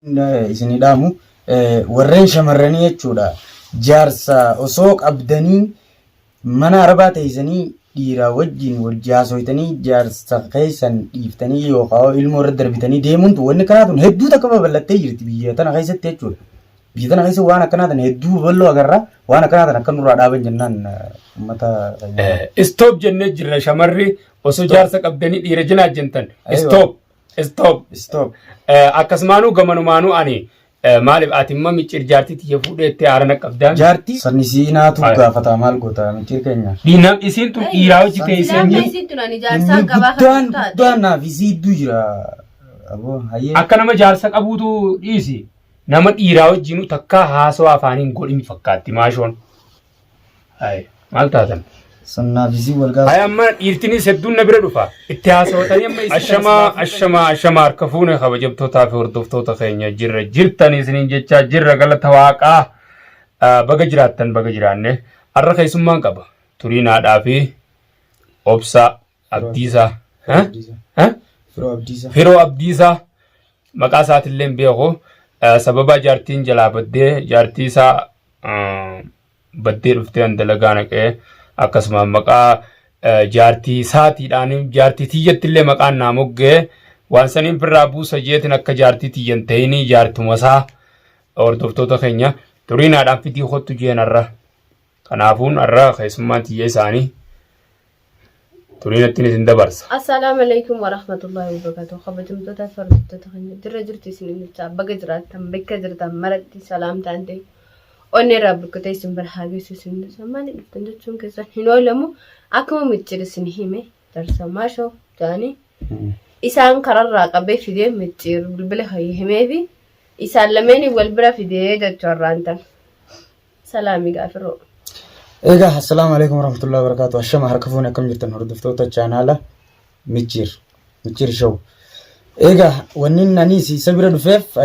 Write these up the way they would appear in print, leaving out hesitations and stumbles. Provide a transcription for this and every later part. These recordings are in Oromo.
Isinii dhaamu warreen shamarranii jechuudha. Jaarsa osoo qabdanii mana arabaa teessanii dhiiraa wajjin wal jaasoytanii jaarsa keessan dhiiftanii yookaan ilmoo irra darbitanii deemuun wanni kanaa tun hedduu takka babal'attee jirti biyya tana keessatti jechuudha. Biyya tana keessa waan akkanaa tana hedduu babal'oo agarra. Waan akkanaa tana akka nurraa dhaaban jennaan uummata keenya. Stop jennee jirra shamarri osoo jaarsa qabdanii dhiira jinaajjantan. Stop. Stop. Stop. Akkasumaanuu gamanumaanuu ani maaliif ati immoo micciir jaartii tiyya fuudheettee haarana qabdaan. Jaartii sanni siinaatu gaafata maal goota micciir keenya. Diinam isiin tun dhiiraa hojii teessee Silaa jirti. isiin tun ani Inni jaarsaan qabaa kan guddaan taate. guddaan naaf isii idduu jira. Aboo hayyee. Akka nama jaarsa qabuutu dhiisi. Nama dhiiraa wajjinuu takkaa haasawaa afaaniin godhin fakkaatti maashoon. Hayi maal taatan? Sannaaf isii wal Hayi gaafata. amma dhiirtinis hedduun na bira dhufa. Itti haasawatanii amma isii Ashamaa ashamaa ashamaa harka fuune kabajamtootaa fi hordoftoota keenya jirra jirtan isiniin jechaa jirra galata waaqaa. Baga jiraattan baga jiraanne. Har'a keessummaan qaba. Turiin haadhaa fi Obsaa Abdiisaa. Firoo Abdiisaa. Firoo Abdiisaa maqaa isaatillee hin beeku. Sababa jaartiin jalaa baddee jaartii isaa baddee dhuftee an dalagaa naqee akkasuma maqaa jaartii isaatiidhaan jaartii tiyyatti illee maqaan naa moggee waan saniin firraa buusa jeetin akka jaartii tiyyan ta'inii jaartuma isaa hordoftoota keenya turiinaadhaan fidii kottu jeen har'a. Kanaafuun har'a keessummaan tiyya isaanii turiinattiin isin dabarsa. Assalaamu alaikum warahmatullahi wabarakatuh. Kabajamtoota fi hordoftoota keenya dirra jirtu isin jechaa baga jiraattan bakka jirtan maratti salaamtaan ta'e onnee irraa burkutee isin bira haa geessu isin jecha maali dhuftan jechuun keessan hin oolamu akkuma micciir isin hime darsa maashoo jedhanii isaan kararraa qabee fidee micciir bilbila himeefi isaan lameenii wal bira fidee jechuu har'aan tan. Salaami gaafiroo. Egaa assalaamu alaikum warahmatullahi wabarakatuh. Ashama harka fuune akkam jirtan hordoftoota chaanaala Micciir Micciir Show. Egaa wanni ani isa bira dhufeef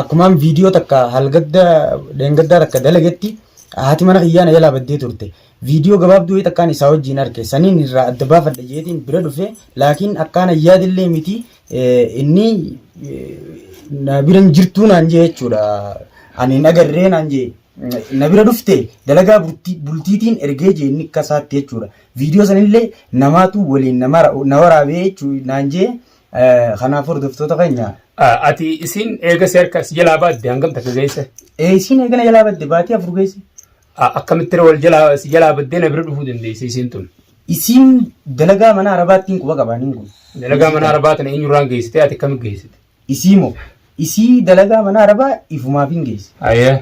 akkumaan viidiyoo takka halgadda dheengaddaa takka dalagetti haati mana kiyyaa na jalaa baddee turte. Viidiyoo gabaabduu wayii takkaan isaa wajjin arke saniin irraa adda baafadha jeetiin bira dhufe laakiin akkaan yaadillee miti inni na bira hin jirtuu naan jee jechuudha. Ani hin agarree naan jee. Na bira dhufte dalagaa bultiitiin ergee jee inni akka isaatti jechuudha. Viidiyoo sanillee namaatu waliin na waraabee jechuu naan jee. Kanaaf hordoftoota keenya. Ati isiin eega si harka si jalaa baadde hangam takka geesse? Isiin eegana jalaa badde baatii 4 geesse. Akkamitti wal jalaa si jalaa baddee na bira dhufuu dandeesse isiin tun? Isiin dalagaa mana arabaattiin quba qabaaniin kun. Dalagaa mana arabaa tana eenyurraan geessite ati akkamitti geessite? Isii moo? Isii dalagaa mana arabaa ifumaaf hin geesse.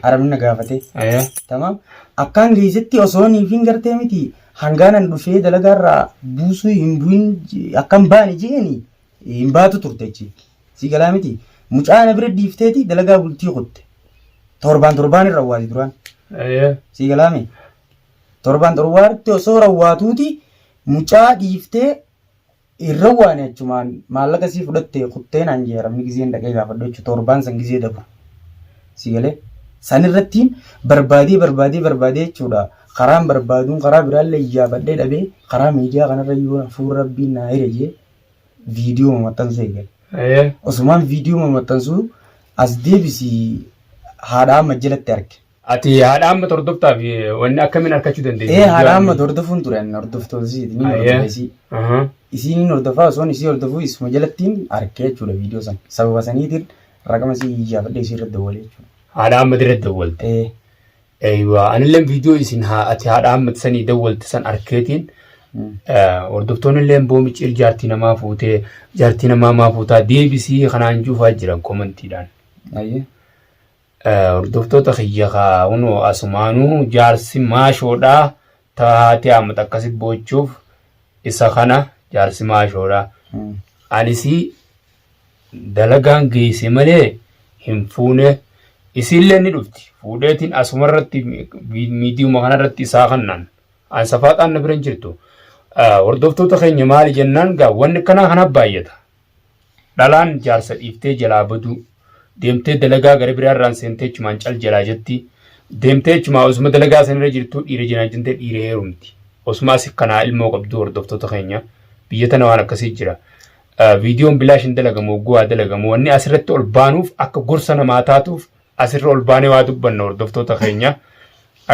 Arabni na gaafate. Tamaam. Akkaan geessetti osoo niif hin gartee miti hangaanan dhufee dalagaarraa buusuu hin bu'in akkan baane jeeni hin baatu turte achi. Sii galaa miti. Mucaa na bira dhiifteeti dalagaa bultii kutte. Torbaan torbaan irra waati duraan. Sii galaa mi? Torbaan torbaatti osoo rawwaatuuti mucaa dhiiftee hin rawwaane achumaan maallaqa sii fudhatte kuttee naan jee arabni gizeen dhaqee gaafadhu jechuudha torbaan san gizee dabru. Sii galee? San irrattiin barbaadee barbaadee barbaadee jechuudha karaan barbaaduun karaa biraallee iyyaafadhee dhabee karaa miidiyaa kanarra yoo hafuurri rabbiin naa hire jee viidiyoo maxxansuu eegale. Osumaan viidiyoo maxxansuu as deebisi haadha amma jalatti arge. Ati haadha amma hordoftaa fi wanni akkamiin argachuu dandeesse? Ee haadha amma hordofuun ture ani hordoftoota isiiti ni hordofa isii. Isiin hin hordofaa osoon isii hordofuu isuma jalattiin arge jechuudha viidiyoo sana. Sababa saniitiin raqama isii iyyaafadhee isii irra dawwalee jechuudha. Haadha amma irra dawwalte. Ee. Eeywa anillee viidiyoo isin haa ati haadha amma sanii dawwalte san arkeetiin hordoftoonni illee boomicciir jaartii namaa fuutee jaartii namaa maa fuutaa deebisii kanaan juufaa jiran komantiidhaan. Ayyee. Hordoftoota kiyya kaa kunoo asumaanuu jaarsi maashoodha tahaatee Ahmad akkasi boochuuf isa kana jaarsi maashoodha. Anisii dalagaan geesse malee hin fuune isiillee ni dhufti fuudheetiin asumarratti miidiyuma kanarratti isaa kannaan an safaaxaan na bira hin jirtu. Hordoftoota keenya maali jennaan gaa wanni kanaa kana baay'ata. Dhalaan jaarsa dhiiftee jalaa baduu. Deemtee dalagaa gara biraa irraan seentee achumaan cal jalaa jetti. Deemtee achumaa osuma dalagaa sanirra jirtuu dhiira janaajjantee dhiira heerumti. Osuma asi kanaa ilmoo qabduu hordoftoota keenya biyya tana waan akkasii jira. Viidiyoon bilaash hin dalagamu hogguu haa dalagamu. Wanni asirratti ol baanuuf akka gorsa namaa taatuuf asirra ol baanee waa dubbanna hordoftoota keenya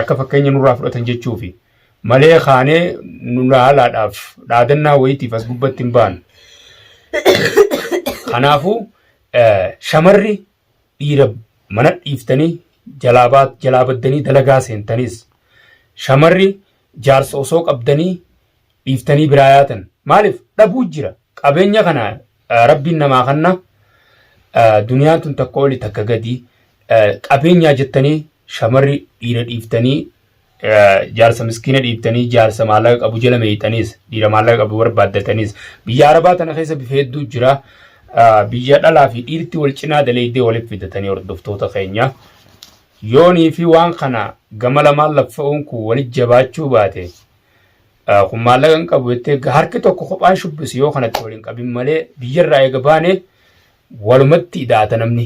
akka fakkeenya nurraa fudhatan jechuufi. Malee kaanee nu laalaadhaaf dhaadannaa wayiitiif as gubbatti hin baanu. Kanaafuu shamarri dhiira mana dhiiftanii jalaa jalaa baddanii dalagaa seentanis shamarri jaarsa osoo qabdanii dhiiftanii biraa yaatan maaliif dhabuu jira qabeenya kana rabbiin namaa kanna duniyaan tun takka oli takka gadi qabeenyaa jettanii shamarri dhiira dhiiftanii jaarsa miskiina dhiiftanii jaarsa maallaqa qabu jala meeyxaniis dhiira maallaqa qabu barbaaddataniis biyya arabaa tana keessa bifa hedduu jira biyya dhalaa fi dhiirti wal cinaa daleeydee walitti fidatanii hordoftoota keenya yoonii fi waan kana gama lamaan laffa'uun kun walitti jabaachuu baate kun maallaqa hin qabu jettee harki tokko kophaan shubbisu yoo kanatti waliin qabin malee biyyarraa eega baane walumatti idaata namni.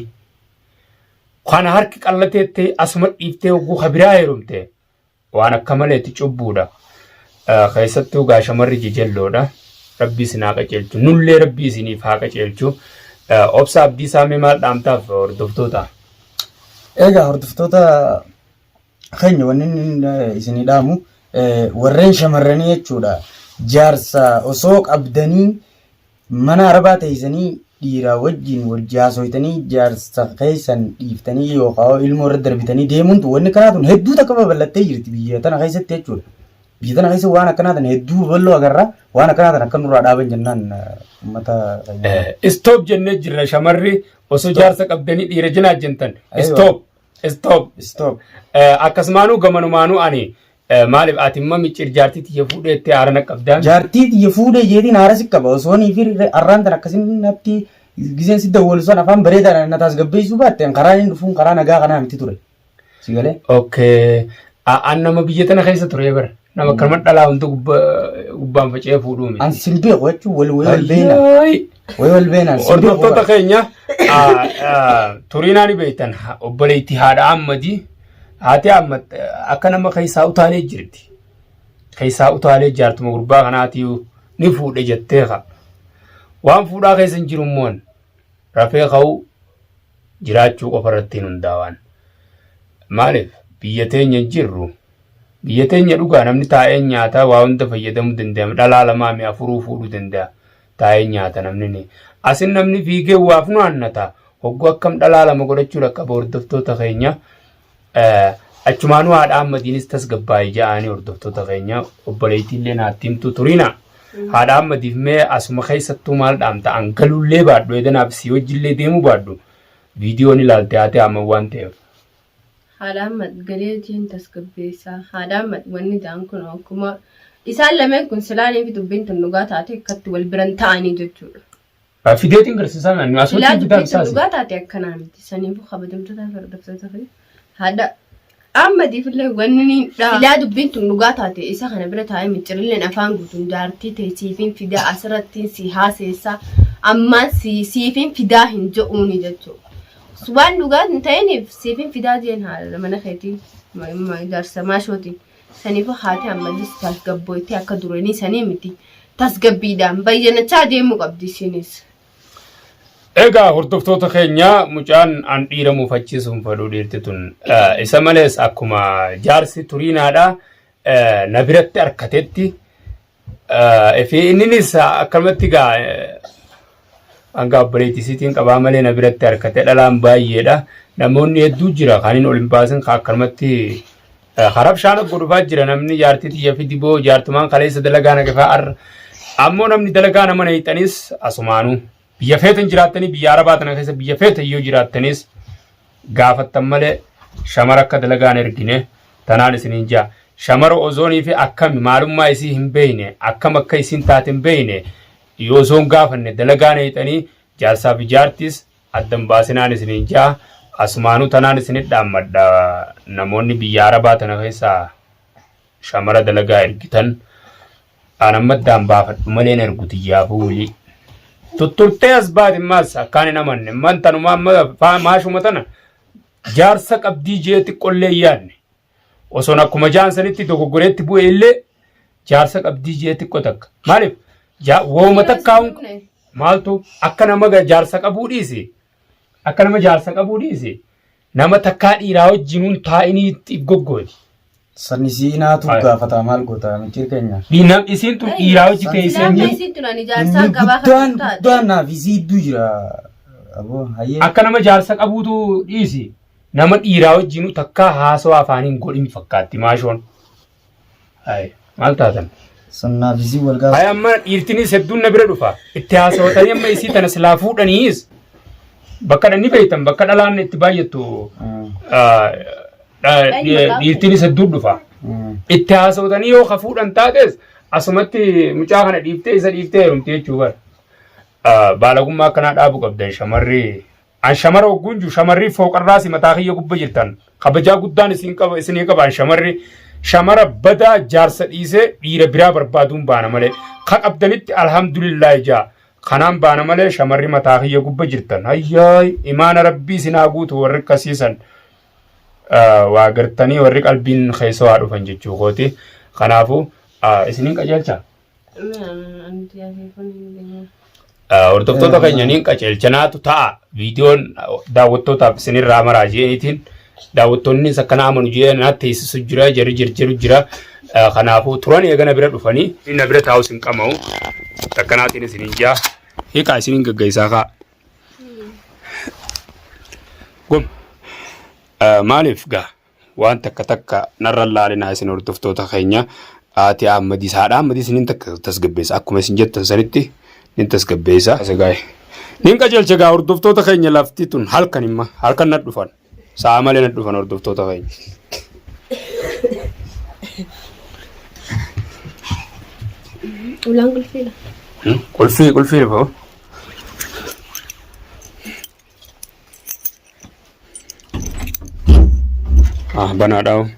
Kana harki qallateettee asuma dhiiftee hogguu ka biraa heerumte waan akka maleetti cubbuudha. Keessattuu gaa shamarri jejelloodha. Rabbi isin haa qajeelchu. Nullee rabbi isiniif haa qajeelchu. Obsa Abdiisaa mee maal dhaamtaaf hordoftoota? Egaa hordoftoota keenya wanni inni isinii dhaamu warreen shamarranii jechuudha. Jaarsa osoo qabdanii mana arabaa teessanii dhiiraa wajjin wal jaasoytanii jaarsa keessan dhiiftanii yookaan ilmoo irra darbitanii deemuun tun wanni kanaa tun hedduu takka babal'attee jirti biyya tana keessatti jechuudha. Biyya tana keessa waan akkanaa tana hedduu babal'oo agarra waan akkanaa tana akka nurraa dhaaban jennaan uummata keenya. Stop jennee jirra shamarri osoo jaarsa qabdanii dhiira jinaajjantan. Stop. Stop. Stop. Akkasumaanuu gamanumaanuu ani maaliif ati immoo micciir jaartii tiyya fuudheettee haara na qabdaan. Jaartii tiyya fuudhee jeetiin haara si qaba osoo nii fi arraan tan akkasin natti gizeen si dawwalu san afaan bareedaadhaan na taasgabbeessuu baatte karaa inni dhufuun karaa nagaa kanaa miti ture. Si galee? Okay. An nama biyya tana keessa ture bara. Nama akkanuma dhalaa hunda gubbaan faca'ee fuudhuu miti. An sin beeku jechuun wal wayii wal beena. Wayii wal beena. an sin beeku Hordoftoota bara. keenya turiinaa ni beektan obboleettii haadha Ahmadii haati Ahmad akka nama keessaa utaalee jirti. Keessaa utaalee jaartuma gurbaa kanaatii ni fuudhe jettee ka. Waan fuudhaa keessa hin jiru immoo rafee ka'uu jiraachuu qofa irratti hin hundaa'an. Maaliif biyya teenya hin jirru biyya teenya dhugaa namni taa'ee nyaataa waa hunda fayyadamuu danda'a dhalaa lamaa mi afuruu fuudhuu danda'a taa'ee nyaata namni ni. Asin namni fiigee waaf nu annata hogguu akkam dhalaa lama godhachuu dhaqqaba hordoftoota keenya. Achumaanuu haadha Ahmadiinis tasgabbaa'ee ja'anii hordoftoota keenya obboleettiillee naatti himtu turina. Haadha Ahmadiif mee asuma keessattuu maal dhaamta an galuullee baadhu edanaaf si wajjillee deemuu baadhu viidiyoon ilaalte haati Ahmad waan ta'eef. Haadha Ahmad galee jeen tasgabbeessaa. Haadha Ahmad wanni ja'an kun akkuma isaan lameen kun silaanii fi dubbiin tun dhugaa taate akkatti wal biran ta'anii jechuudha. Fideetiin garsiisaa nu Silaa asumatti fidaa dubbiin tun isaasi. dhugaa taate akkanaa miti. Saniifuu kabajamtoota fi hordoftoota fi haadha Ahmadiif illee wanni ni dha. Silaa dubbiin tun dhugaa taate isa kana bira taa'ee miccirilleen afaan guutuun jaartii ta'e siifin fidaa asirrattiin si haaseessaa ammaan si siifin fidaa hin je'uuni jechuudha. Waan dhugaa hin ta'iniif siifin fidaa jeen haadha mana keetii jaarsa maashootiin. Saniifuu haati Ahmadis tasgabbooytee akka duranii sanii miti. Tasgabbiidhaan bayyanachaa deemuu qabdi isinis. Egaa hordoftoota keenya mucaan an dhiira mufachiisuu hin fedhu dhiirti tun. Isa malees akkuma jaarsi turiinaadha na biratti arkatetti fi inninis akkanumatti gaa hanga obboleettii isiitiin qabaa malee na biratti harkate dhalaan baay'eedha. Namoonni hedduu jira kan hin ol hin baasin kan akkanumatti harabshaan obbo dhufaa jira namni jaartii tiyya fidi boo jaartumaan kaleessa dalagaa na gafaa arra. Ammoo namni dalagaa nama nayixanis asumaanuu biyya feetan jiraattanii biyya arabaa tana keessa biyya feetan yoo jiraattanis gaafattan malee shamara akka dalagaan ergine tanaan isiniin jaa. Shamara ozoonii fi akkami maalummaa isii hin beeyne akkam akka isiin taate hin beeyne yoo osoo hin gaafanne dalagaa nayxanii jaarsaa fi jaartiis adda hin baasinaan isiniin jaa. Asumaanuu tanaan isinit dhaammadha namoonni biyya arabaa tana keessaa shamara dalagaa ergitan an amma addaan baafadhu malee hin ergu tiyyaafuu wly. Tutturtee as baati ammaas akkaan hin amanne man tanumaa amma maashuma tana jaarsa qabdii jee xiqqollee hin yaadne. Osoon akkuma jaan sanitti dogoggoreetti bu'e illee jaarsa qabdii jee xiqqo takka. Maaliif? Wooma takkaa Maaltu akka nama jaarsa qabuu dhiisi. Akka nama jaarsa qabuu dhiisi. Nama takkaa dhiiraa wajjinuun taa'inii itti goggooti. San isii naatu gaafata maal goota micciir keenya. Nam isiin tun dhiiraa wajji teessee Silaa hin jirtu. isiin tun ani jaarsaan Inni qabaa kan guddaan taate. guddaan naaf isii idduu jira. Aboo hayyee. Akka nama jaarsa qabuutu dhiisi. Nama dhiiraa wajjinuu takkaa haasawaa afaaniin godhin fakkaatti maashoon. Hayi maal taatan? San naaf isii wal Hayi gaafata. amma dhiirtinis hedduun na bira dhufa. Itti haasawatanii amma isii tana silaa fuudhaniis bakka dhanni beektan bakka dhalaan itti baay'attu dhiirtinis hedduun dhufa. Itti haasawatanii yoo ka fuudhan taates asumatti mucaa kana dhiiftee isa dhiiftee heerumte jechuu bara. Baalagummaa akkanaa dhaabu qabdan shamarri. An shamara hogguun jiru shamarri fooqarraasi mataa kiyya gubba jirtan. Kabajaa guddaan isin qaba isinii qaba an shamarri shamara badaa jaarsa dhiisee dhiira biraa barbaaduun baana malee. Ka qabdanitti alhamdulillah jaa. Kanaan baana malee shamarri mataa kiyya gubba jirtan. Hayyaay imaana rabbii isin haa guutu warri akkasiisan. Waa gartanii warri qalbiin keessa waa dhufan jechuu kooti. Kanaafuu isiniin qajeelcha. Hordoftoota keenya niin qajeelchanaatu ta'a. Viidiyoon daawwattootaaf isinirraa maraa jeeniitiin daawwattoonnis akkana amanu jee naatti teessisu jira jarri jirjiru jira. Kanaafuu turan eegana bira dhufanii na bira taa'us hin qama'u. Akkanaatiin isiniin jaa. Hiikaa isiniin gaggeessaa kaa. Gom. Maaliif gaa? Waan takka takka narra hin laalinaa isin hordoftoota keenya. Haati Ahmadis haadha Ahmadis nin takka tasgabbeessa. Akkuma isin jettan sanitti nin tasgabbeessa. Asagaay. Nin qajeelcha gaa hordoftoota keenya lafti tun halkan imma halkan na dhufan. Sa'a malee na dhufan hordoftoota keenya. Ulaan qulfiidha. Qulfii qulfii dhufa. Ah, banaadhaa.